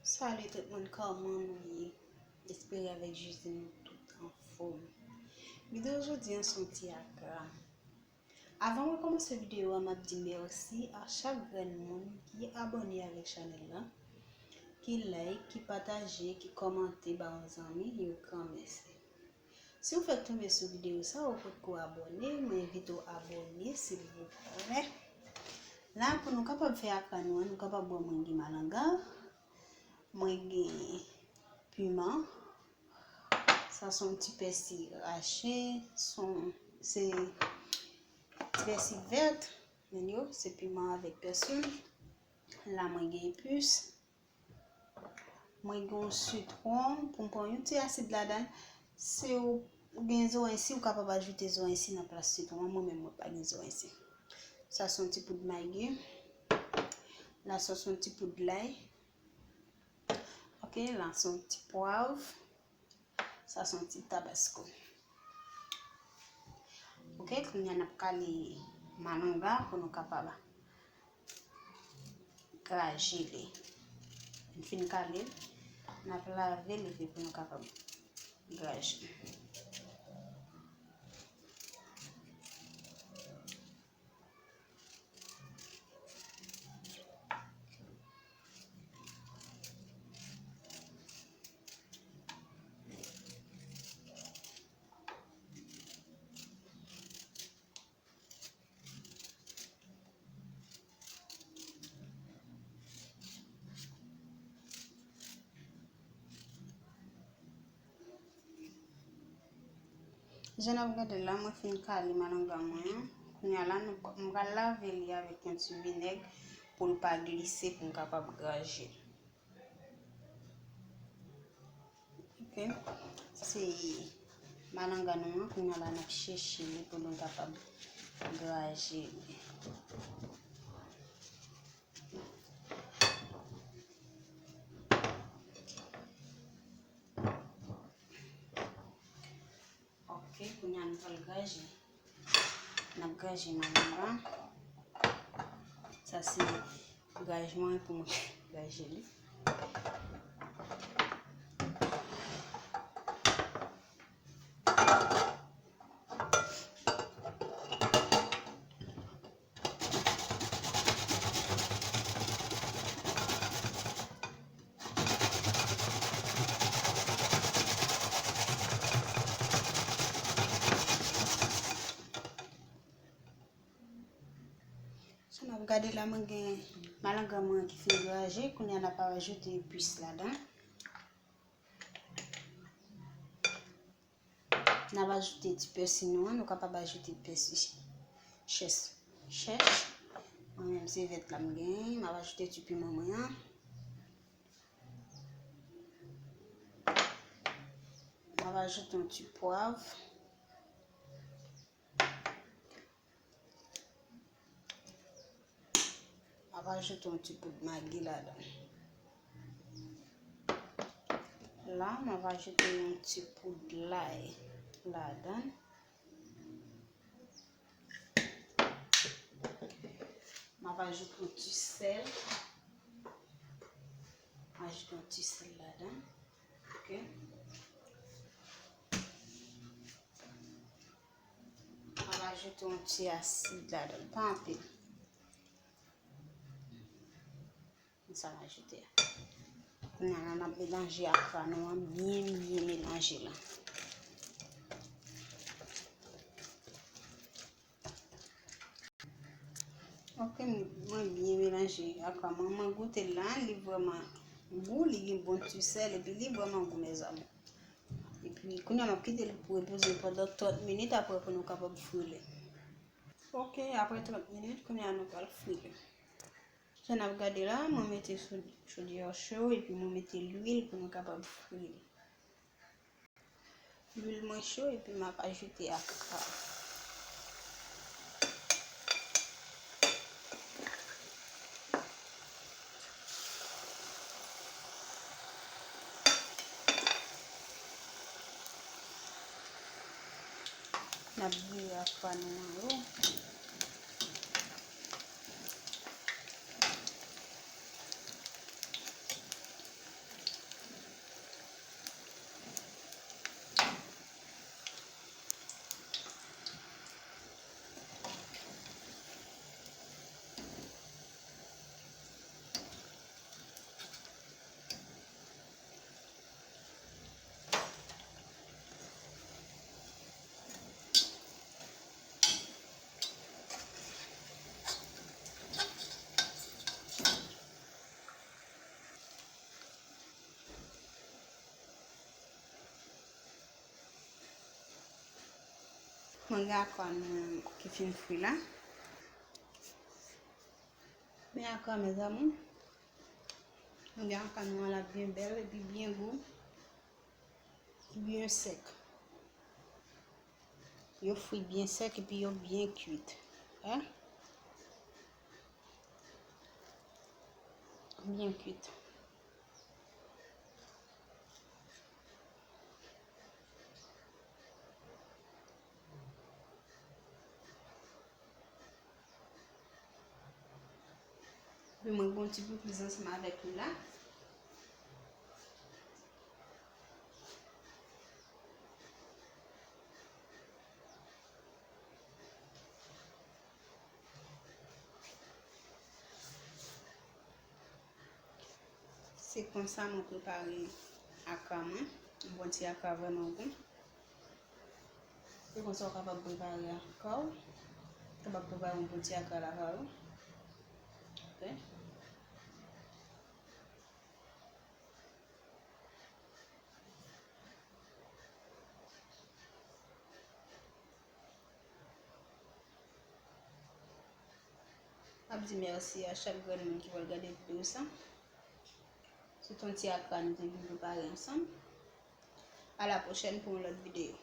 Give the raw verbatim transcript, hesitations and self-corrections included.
Salut tout moun, kòman nou ye? Espere avèk Jezi nou tout anfòm. Videyo jodi an se yon ti akra. Avan mwen kòmanse videyo a, m ap di mèsi a chak grenn moun ki abòne avèk chanèl la, ki like, ki pataje, ki kòmante ba yon zanmi, yon gran mèsi. Si w fèk tonbe sou videyo sa, ou potko abòne, mwen envite w abòne, silvouplè. La, pou nou kapab fè akra nou an, nou kapab wè mwen gen malanga, mwen gen piman, sa se yon ti pèsi rache, se yon, se ti pèsi vèt, men yo, se piman avèk pèsi. La, mwen gen epis. Mwen gen yon sitwon pou m pran yon ti asid ladan l. Si w gen zoranj si, ou kapab ajoute zoranj si nan plas sitwon an. Mwen menm, mwen pa gen zoranj si. Sa se yon ti poud magi. La, sa se yon ti poud lay. Ok, la, se yon ti pwav. Sa se yon ti tabasko. Ok, kounye a n ap kale malanga pou nou kapab graje li. N fin kale l, n ap lave l epi pou nou kapab graje. Jan n ap gade la, mwen fin kale malanga mwen an. Kounye a la, nou, m pral lave li avèk yon ti vinèg pou l pa glise, pou m kapab graje l. Ok. Se malanga nou an, kounye a la, n ap chèche li pou nou kapab graje li. Ok, kounye a nou pral graje. N ap graje manman an. Sa se graj mwen pou mwen graje li. Sa n ap gade la, mwen gen malanga mwen ki fin graje. Kounye a n ap ajoute epis ladan. N ap ajoute ti pèsi nou an, nou kapab ajoute pèsi chèch, chèch. Mwen menm se vèt la m genyen, m ap ajoute ti piman mwen an. M ap ajoute yon ti pwav. M ap ajoute yon ti poud magi ladan. La, m ap ajoute yon ti poud lay ladan. M ap ajoute yon ti sèl. Ajoute yon ti sèl ladan. Ok. M ap ajoute yon ti asid ladan, pa anpil. Sa m ajoute a. Kounye a la, n ap melanje akra nou an byen, byen melanje la. Ok, mwen byen melanje akra mwen. Mwen goute l la, li vrèman gou, li gen bon ti sèl, epi li vrèman gou, mes amours. Epi, kounye a, m ap kite l pou repoze pandan trant minit, apre pou nou kapab fri li. Ok, apre trant minit, kounye a, nou pral fri li. Jan n ap gade la, mwen mete sou chodyè cho, epi mwen mete lwil pou nou kapab fri li. Lwil mwen cho, epi m ap ajoute akra. N ap vire akra nou an yo. Mwen gen akra mwen ki fin fri la. Men akra, mezanmi, mwen gen akra mwen la byen bèl epi byen gou, byen sèk. Yo fri byen sèk epi yo byen kuit. Hein? Byen kuit. Epi mwen gen yon ti pikliz ansanm avèk li la. Se konsa mwen prepare akra mwen. Yon bon ti akra vrèman bon. Se konsa w kapab prepare akra w. Kapab prepare yon bon ti akra lakay ou. Ok. M ap di mèsi a chak grenn moun ki pral gade videyo sa. Se t on ti akra nou te vin prepare ansanm. A la pwochèn pou yon lòt videyo.